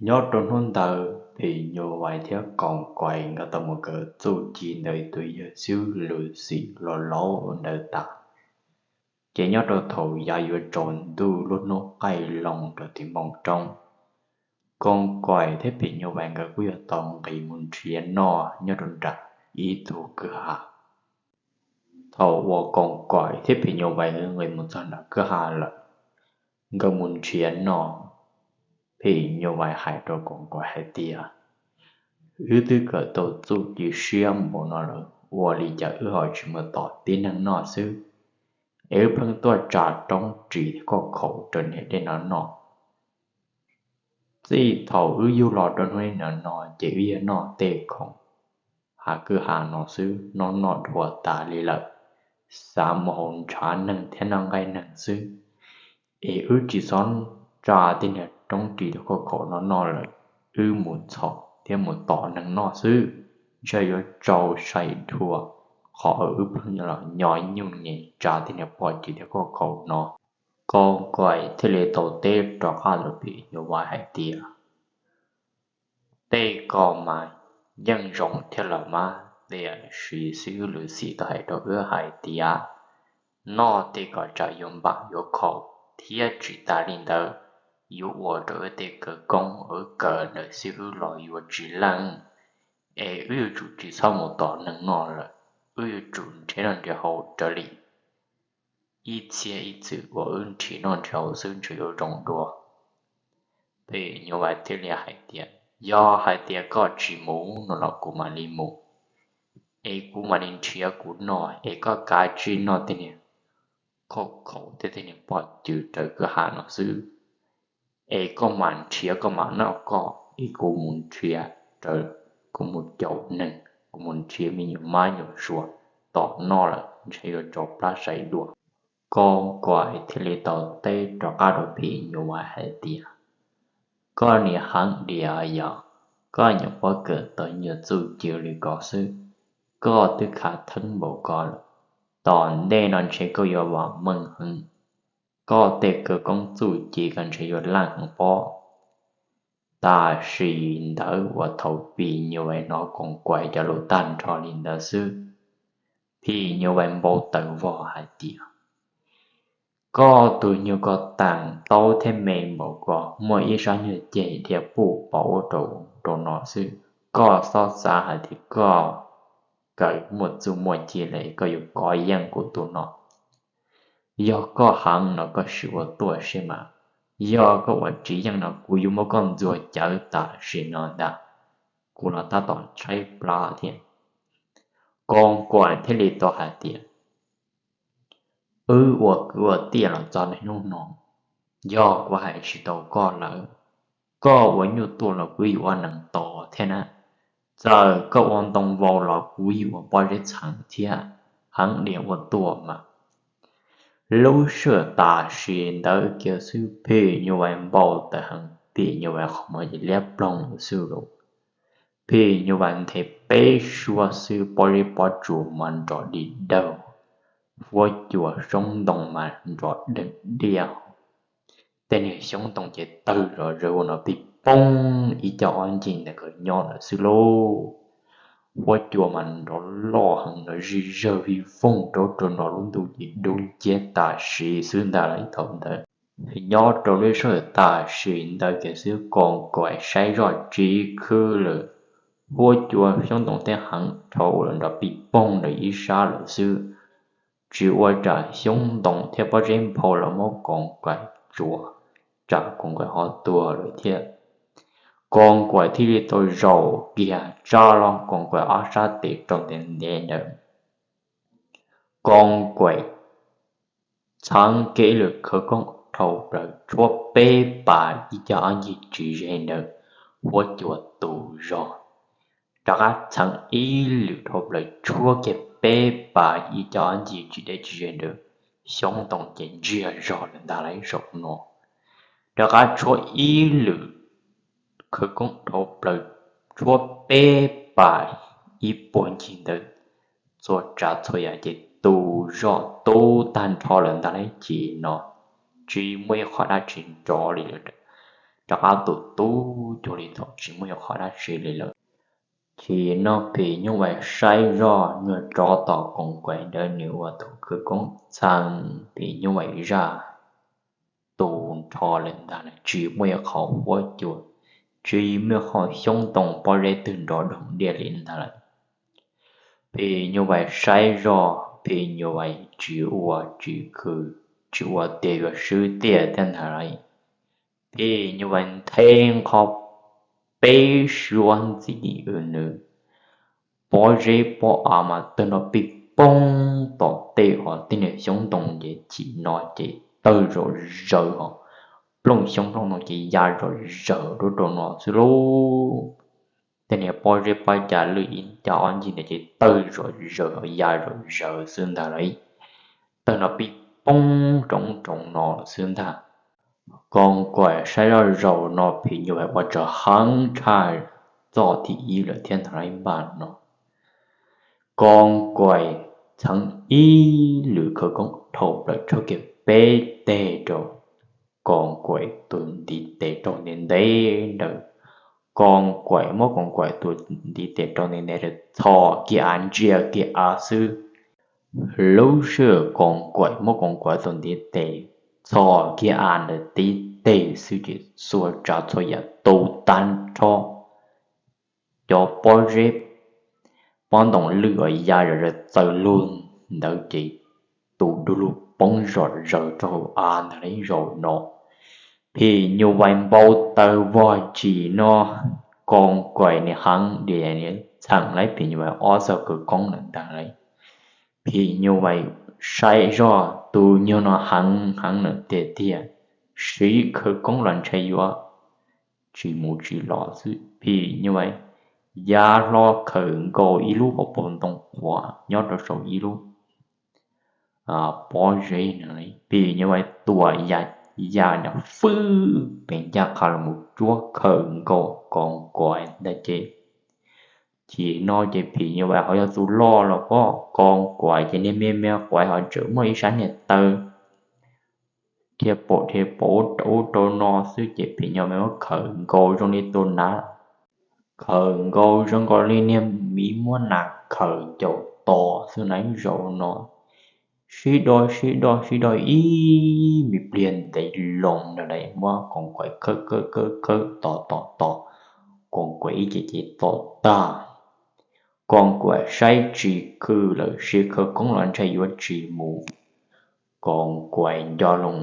Nyob rau hnub ntawd Phim Nyuj Vais thiab Koos Kaim nkawd tau mus kawm txuj ci ntawm tus yawg xib hwb Lwm Xim los laub ntawd tas, ces nyob rau thaum yav yuav tsaus ntuj lub hnub qaij loo rau tim npoo roob, Koos Kaim thiab Phim Nyuj Vais nkawd kuj yog tau nqis mus nrhiav noj nyob rau nram ib tug kwj ha. Thaum uas Koos Kaim thiab Phim Nyuj Vais nqis mus txog nram kwj ha lawm, nkawd mus nrhiav noj, Phim Nyuj Vais hais rau Koos Kaim hais tias, Wb twb kawm tau txuj ci siab npaum no lawm, ua li cas wb ho tsis mus tom tib neeg noj xwb, es wb pheej tuaj tsa roob ris thiab koj khaum rau niam dej no noj? Txij thaum wb yug los rau hnub no ces wb yog noj tej khoom hav kwj ha no xwb, noj noj dhuav tas li lawm, xav mus haus ntshav neeg thiab noj nqaij neeg xwb. Es wb tsis txhob tsa tej niag roob ris thiab koj khaum no noj lawm, wb mus txhom thiab mus tom neeg noj xwb, ntshe yuav tau sai dhua qhov wb pheej los nyo nyuj nyees tsa tej niag poj ris thiab koj khaum no. Koos Kaim thiaj li tau teb rov qab rau Phim Nyuj Vais hais tias, Tej ko mas yeej zoo thiab los mas, tiam sis xib hwb Lwm Xim tau hais rau wb hais tias, noj tej ko tsam yuav npam yuav khaum, thiab tsis tas li ntawd, yuav ua rau wb tej khawv koob wb kawm ntawm xib hwb los yuav tsis leej. Es wb yuav tsum tsis txhob mus tom neeg noj lawm, wb yuav tsum nrhiav noj nrhiav haus raws li ib txhiab ib txwm uas wb nrhiav noj nrhiav haus xwb ntshe yuav zoo dua. Phim Nyuj Vais thiaj li hais tias, Yog hais tias koj tsis mus no los kuv mam li mus, es kuv mam li nrhiav kuv noj, es koj kav tsij noj tej niag koj khaum thiab tej niag poj ris raws kwj ha no xwb. Es koj mam nrhiav koj mam noj koj, es kuv mus nrhiav raws, kuv mus caum neeg, kuv mus nrhiav me nyuam mab nyuam suav tom noj lawm ntshe yuav tso plab sai dua. Koos Kaim thiaj li tau teb rov qab rau Phim Nyuj Vais hais tias, Koj niag heev diam yog, koj nyuam qhuav kawm tau nyuag txuj ci li ko xwb, koj twb khav theeb npaum ko lawm, tom ntej no ntshe koj yuav vam meej heev, koj tej khawv koob txuj ci ko ntshe yuav leej heev pob. Tam sim ntawd uas thaum Phim Nyuj Vais hnov Koos Kaim cov lus tag nrho li ntawd xwb, Phim Nyuj Vais npau taws vog hais tias, Koj tus nyuag ko taam taub thiab me npaum ko, muaj ib sab nyuag ceg dhia puj pov ua rau rau no xwb, koj xob xav hais tias koj kawm muaj txuj muaj ci lawm koj yuav kov yeej kuv tus no. Yog koj heev no koj sim ua tuaj seb mas, yog koj ua tsis yeej no kuv yuav muab koj ntxuag cawv tam sim no ntag, kuv los tab tom tshaib plab thiab. Koos Kaim thiaj li tau hais tias, Wb ua kwv ua tij los txog niaj hnub no, yog kuv hais tsis tau koj lawm, koj ua nyuj tuaj los kuv yuav ua nees tos thiab na, txawm koj ua ntoo vau los kuv yuav ua pob zeb txheem thiab, heev diam ua tuaj mas. Lub sij hawm tam sim ntawd kiag xwb Phim Nyuj Vais npau taws heev, Phim Nyuj Vais qhov muag ces liab ploog xwb lauj. Phim Nyuj Vais nthe peb suab xwb pob zeb pob tsuas mas nrov dim dawg, huab cua xyoob ntoo mas nrov deeg diaj, tej niag xyoob ntoo ces tawg zom zaws ua no pig poob ib co ob ncig ntawm nkawd nyob lawm xwb lauj. Huab cua mas nrov loj heev nrov zij zawg vij voog rau rau nrov lub ntuj ces dub nciab tam sim xwb ntag lauj. Thaum ntawd nyob rau lub sij hawm tam sim ntawd kiag xwb Koos Kaim saib zoj tsis khwb lawm, huab cua xyoob ntoo thiab heev dhau lawm nrov pig poog ntawm ib sab lawm xwb. Tsis ua tsam xyoob ntoo thiab pob zeb nphau los muab Koos Kaim tsuas, tsam Koos Kaim ho tuag lawm thiab. Koos Kaim thiaj li tau zaum kiag tsa los Koos Kaim ob sab tes rau ntev ntev ntawd. Koos Kaim txheev kiag ib lwm khawv koob dhau plaws tshuab peb pas ib co ob ncig tsis ze ntawd, huab cua tu zog. Rov qab txheev ib lwm dhau plaws tshuab kiag peb pas ib co ob ncig tsis deb tsis ze ntawd, xyoob ntoo ces ntsiag zog lawm ntag lauj saum no. Rov qab tshuab ib lwm khawv koob dhau plaws tshuab peb pas ib puas ncig ntawd, txhua tsav txhua yam ces tu zog tu tag nrho lawm ntag lauj. Chim no tsis muaj ib qho dab tsi nrov li lawm. rov qab tus tub cuag li thaum tsis muaj ib qho dab tsi li lawm. Chim no phim nyuj vais saib zoj nyuag rov tom koom kuaim ntawd nws ua tus khawv koob txheeb phim nyuj vais zaj tu nrho lawm ntag lawm, tsis muaj ib qho huab cua, tsis muaj qho xyoob ntoo pob zeb twg nrov doog diaj li ntag lawm. Phim nyuj vais saib zoj phim nyuj vais tsis ua tsis khwv, tsis ua tiag yuav swb tiag thiab ntag lawm. Phim nyuj vais nthe nqho peb suab ntxiv, nws pob zeb pob av mas tawg nrov pij poob tom tej hov tej niag xyoob ntoo ces chim no ces tawg zom zaws hos, plooj xyoob plooj ntoo ces ya zom zaws rau rau no xwb lauj. Tej niag pob zeb pob cav lwj ib cag ob ncig ntawd ces tawg zom zaws hos ya zom zaws xwb ntag lawm. Tawg nrov pij poob roob rau no xwb ntag. Koos Kaim saib zoj zaum no phim nyuj vais ua tsaug heev tshaj txoj thib ib lawm thiab ntag lauj. Npaj no Koos Kaim txheeb ib lwm khawv koob dhau plaws tshaj kiag peb teg rau Koos Kaim tus ntiv tes raug ntev ntev ntawd. Koos Kaim muab Koos Kaim tus ntiv tes raug ntev ntev rau txhos kiag av ntsia kiag av xwb. Lub sij hawm Koos Kaim muab Koos Kaim tus ntiv tes txhos kiag av ntawd tib teg xwb ces txhua tsav txhua yam tu tag nrho. Cov pob zeb pob ntoo lwj uas ya zom zaws txawm lug ntawd ces tu du lug poob zom zaws rau hauv av ntag lauj. Zaum no phim nyuj vais npau taws vog chim no Koos Kaim nim heev diam txheem lauj, phim nyuj vais ob txoj khawv koob lawm ntag lauj. Phim nyuj vais saib zoj tus nyuag no heev heev lawm tiag tiag, siv khawv koob los ntshai yuav tsis mus tsis los xwb. Phim nyuj vais ya hlo khawm nkaus ib lub hauv paus ntoo uas nyob rau saum ib lub pob zeb no. Phim nyuj vais tuam ya ya nrov fwb pes ncaj qha los mus tsuab khawm nkaus Koos Kaim ntag ces chim no ces phim nyuj vais ho yog tus loj los pob, Koos Kaim ces niag me me quav ho tseem muaj ib sab niag taw dhia paum dhia paum ub rau no xwb ces phim nyuj vais muab khawm nkaus zoo li tus nas, khawm nkaus zoo nkaus li niag miv muab nas khawm caum tos xwb na. Zaum no sib do sib do sib do ib me pliag ntev loo ntawd lawm, muab Koos Kaim khawb khawb khawb khawb tos tos tos, Koos Kaim ib ce ces tos tag. Koos Kaim saib tsis khw lawm, siv khawv koob los ntshai yuav tsis mus. Koos Kaim nco loo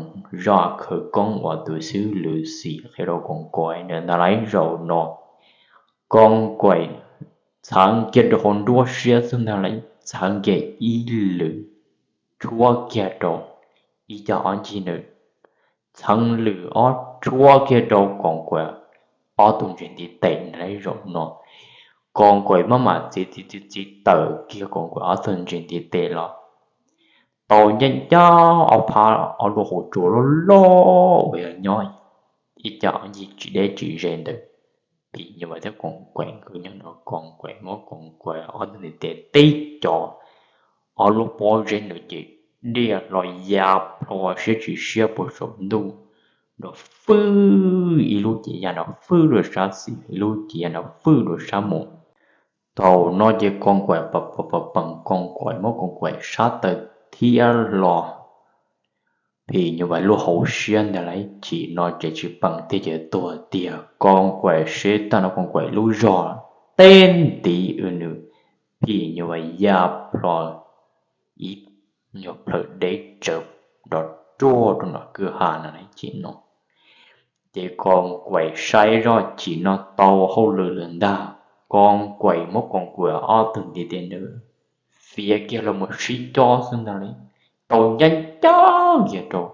zaj khawv koob uas tus xib hwb Lwm Xim qhia rau Koos Kaim ntawd ntag lauj. Zaum no Koos Kaim txheev kiag rau hauv nruab siab xwb ntag lauj, txheev kiag ib lwm tshuab kiag rau ib cag ob ncig ntawd, txheev lwm ob tshuab kiag rau Koos Kaim ob tug ntsis ntiv tes ntag lauj. Zaum no Koos Kaim maj mam txiv txiv txiv txiv tawm kiag Koos Kaim ob tug ntsis ntiv tes los tau ncaj ncaj ob phab ob lub hauv tsua loj loj uas yog nyob ib cag ncig tsis deb tsis ze ntawd. Phim nyuj vais thiab Koos Kaim nkawd nyob no, Koos Kaim muab Koos Kaim ob tug ntiv tes tib co, ob lub pob zeb ntawd ces diaj hlo ya plho siab tsis siab puag saum ntuj, nrov fwb ib lub ces ya nrov fwb rau sab xis, ib lub ces ya nrov fwb rau sab mus. Thaum no ces Koos Kaim pam pam pam pam, Koos Kaim muab Koos Kaim sab taw thiab hlo, phim nyuj vais lub hauv siab ntag lauj, chim no ces tsis pam tiag ces tuag tiag. Koos Kaim seb tag no Koos Kaim lub zog teb ntiv nws, phim nyuj vais ya plho ib nyuag plhaw deb tsawv nrov ruag rau nram kwj ha no lauj. Chim no ces Koos Kaim saib zoj chim no tau hauj lwm lawm ntag. Koos Kaim muab Koos Kaim ob tug ntiv tes ntawd fiav kiag los mus sib cob xwb ntag lauj, tau ncaj ncaj kiag rau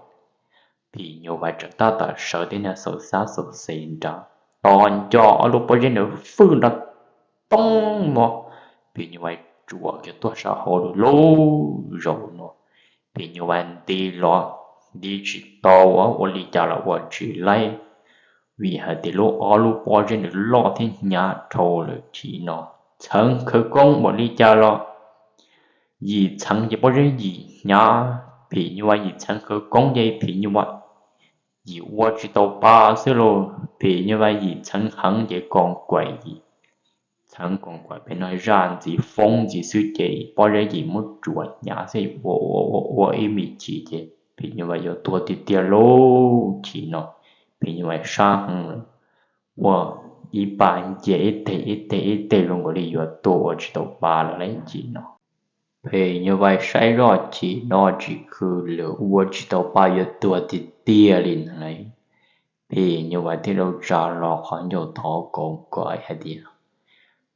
phim nyuj vais tseem tab tom sawv thiab nws xaus xab xaus xes nrad, tos nco ob lub pob zeb ntawd fwb nrov toob mog, phim nyuj vais tsuam kiag tuag sab hauv lawm lauj. Zaum no phim nyuj vais nti los nti tsis tau, ua li cas los ua tsis laib, vim hais tias lub ob lub pob zeb ntawd loj thiab hnyav dhau lawm. Chim no txheev khawv koob ua li cas los yim txheev ces pob zeb yim hnyav, phim nyuj vais yim txheev khawv koob ces phim nyuj vais yim ua tsis tau pa xwb lauj. Phim nyuj vais yim txheev heev ces Koos Kuam yim txheev Koos Kuam pem no zaj ntxiv foob ntxiv xwb ces pob zeb yim muab tsuam hnyav xwb, ua ua ua ua ib me chim ces phim nyuj vais yuav tuag tiag tiag lauj. Chim no phim nyuj vais sab heev lawm, ua ib pa nce ib teg ib teg ib teg zoo nkaus li yuav tuag ua tsis tau pa lawm lauj. Chim no phim nyuj vais saib zoj chim no tsis khw lawm, ua tsis tau pa yuav tuag tiag tiag li ntawd lauj. Phim nyuj vais thiaj rau tsa hlo qhov ncauj thov Koos Kuam hais tias,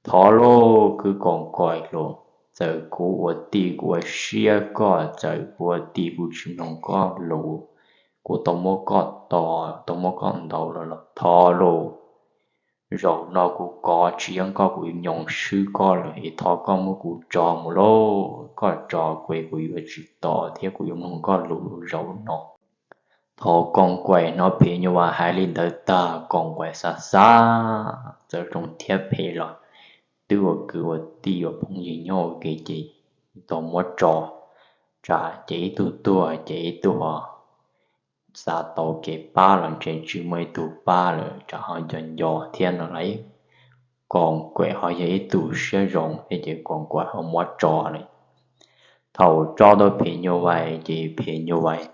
thov lauj kwv Koos Kuam lauj, txawm kuv ua tij kuv ua siab koj, txawm kuv ua tij kuv tsis mloog koj lus, kuv tau muab koj tos tau muab koj ntaus los los thov lauj. Zaum no kuv kov tsis yeej koj, kuv nyoo swb koj lawm es thov koj muab kuv tso mus lauj. Koj tso kuv es kuv yuav tsis tos thiab kuv yuav mloog koj lus zaum no. Thaum Koos Kuam hnov phim nyuj vais hais li ntawd tag, Koos Kuam xav xav txawm zoo thiab phem los twb ua kwv ua tij ua phooj ywg nyob ua ke ces tau muab tso, tsam ces ib tug tuag ces ib tug ho xav tau kev pab los ntshe tsis muaj ib tug pab lawm, tsam ho nco nco thiab no lauj. Koos Kuam ho yog ib tug siab zoo thiab ces Koos Kuam ho muab tso lawm. Thaum tso tau phim nyuj vais ces phim nyuj vais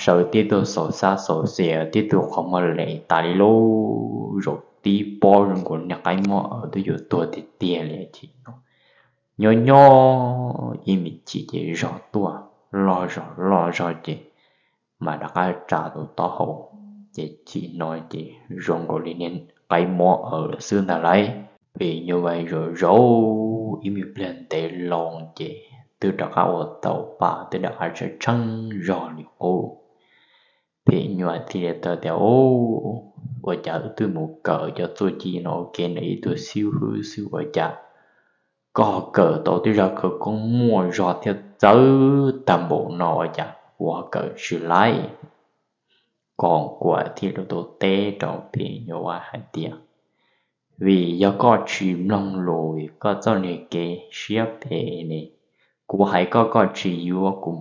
sawv tib tug xaus xab xaus xias, tib tug qhov muag lees tas li lauj, zaum tib pob zoo nkaus niag qaib mob aws twb yuav tuag tiag tiag li. Chim no nyob nyob ib me chim ces zog tuaj, loj zog loj zog ces mam rov qab tsa tus taub hau, ces chim no ces zoo nkaus li niag qaib mob aws lawm xwb ntag lauj. Phim nyuj vais zaum zaum ib me pliag ntev loo ces twb rov qab ua tau pa, twb rov qab tshee tshee zog li qub. Phim nyuj vais thiaj li tau tias, ua cas wb twb mus kawm cov txuj ci no ua ke ntawm ib tug xib hwb xwb ua cas koj kawm tau tej zaj khawv koob muaj zog thiab txawv tag npaum no ua cas kuv ho kawm tsis laib? Koos Kuam thiaj li tau teb rau phim nyuj vais hais tias, vim yog koj tsis mloog lus, koj txoj niag kev siab phem ne, kuv hais koj koj tsis yuav, kuv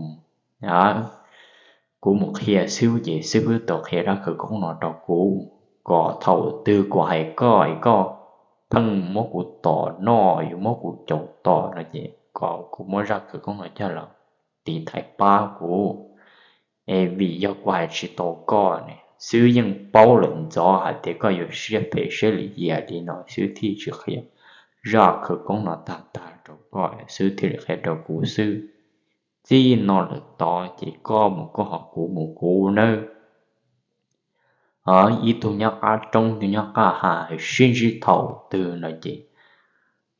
kuv mus qhia xib hwb ces xib hwb tau qhia zaj khawv koob no rau kuv, kom thaum twg kuv hais koj es koj pheej muab kuv tom noj, yuav muab kuv caum tom no ces kom kuv muab zaj khawv koob no coj los tiv thaiv pab kuv. Es vim yog kuv hais tsis tau koj ne, xib hwb yeej paub lawm ntxov hais tias koj yuav siab phem siab lim hiam li no, xib hwb thiaj tsis qhia zaj khawv koob no tag tag rau koj, xib hwb thiaj li qhia rau kuv xwb. Txij no lawm tod ces koj mus koj, ho kuv mus kuv nawb. Ib tug nyob qab roob, ib tug nyob qab hav, sib ntsib thaum twg no ces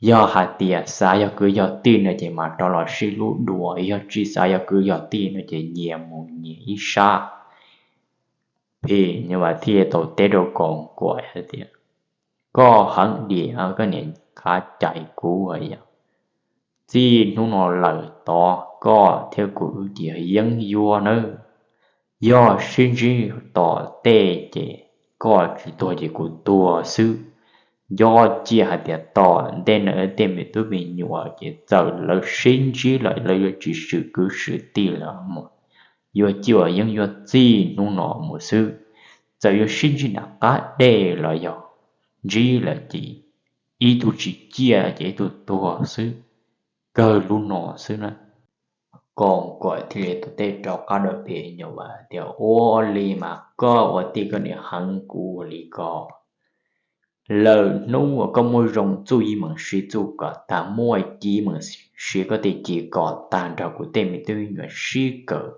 yog hais tias xav yog kwv yog tij no ces mam rov los sib hlub dua, yog tsis xav yog kwv yog tij no ces nyias mus nyias ib sab. Phim nyuj vais thiaj tau teb rau Koos Kuam hais tias, koj heev diam, koj niam khav cai kuv yom. Txij hnub no lawm tod koj thiab kuv wb ces yeeb yuav nawb. Yog sib ntsib tom tej ces koj tsis tuag ces kuv tuag xwb. Nco cia hais tias tom ntej no tej me tub me nyuam ces txawm lawv sib ntsib lawm lawv yuav tsis swm kwv swm tij lawm, yuav ciaj yeeb yuav txij hnub no mus xwb. Txawm yuav sib ntsib nram qab dej los yog ntsib lawm ces ib tug tsis ciaj ces ib tug tuag xwb, kawg lub no xwb na. Koos Kuam thiaj li tau teb rov qab rau phim nyuj vais tias, ua li mas koj ua tij koj niaj heev kuv ua li ko. Lawm hnub uas koj muaj zoo txuj ci meem siv txuj kom tag, muaj ci meem siv koj tej ci kom tag nrog kuv tej me tub me nyuam sib kawm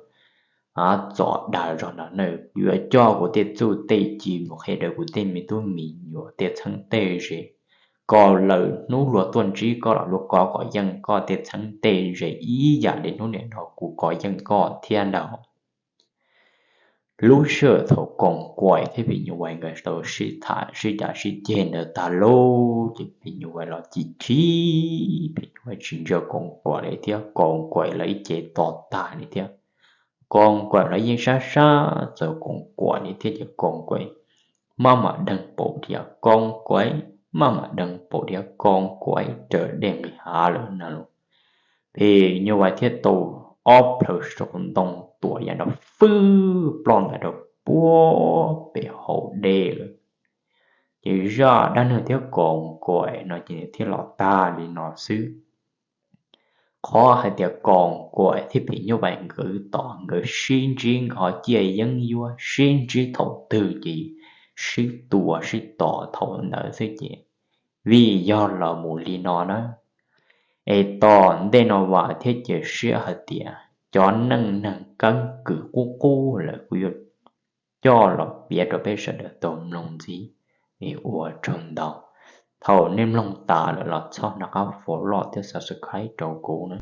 txom dag zog no na, yuav coj kuv tej txuj tej ci mus qhia rau kuv tej me tub me nyuam tej txheeb tej ze, kom lawm hnub luag tuaj ntsib koj los luag kov kom yeej koj tej txheeb tej ze ib yam li hnub nim no kuv kov yeej koj thiab ntag. Lub sij hawm thaum Koos Kuam thiab phim nyuj vais nkawd tau sib tham sib cav sib ceg ntawd tag lauj, ces phim nyuj vais los chim chim, phim nyuj vais tsis ntsia Koos Kuam li thiab, Koos Kuam los ib ce tos tag li thiab. Koos Kuam los yeej sab sab txawv Koos Kuam li thiab ces Koos Kuam maj mam deeg paum tias, Koos Kuam maj mam deeg paum tias Koos Kuam raws dej nqis hav lawm na los. Phim nyuj vais thiaj tau ob plhaw saum ntoo tuam yam no fwb ploj ntawd rau puag pem hauv dej lawm. Ces zaj dab neeg thiab koos kuam no ces thiaj los tag li no xwb. Qhov hais tias koos kuam thiab phim nyuj vais nkawd tom nkawd sib ntsib nkawd ho ciaj yeeb yuav sib ntsib thaum twg ces sib tua sib tom thaum ntawd xwb ces vim yog los mus li no na. Es tom ntej no vam thiab cia siab hais tias cov neej neeg keeb kwm qub qub lawm kuv yuav coj los piav rau peb sawv daws tau mloog ntxiv. Es ua tsaug ntau. Thaum nej mloog tas lawm los txhob nco qab follow thiab subscribe rau kuv na.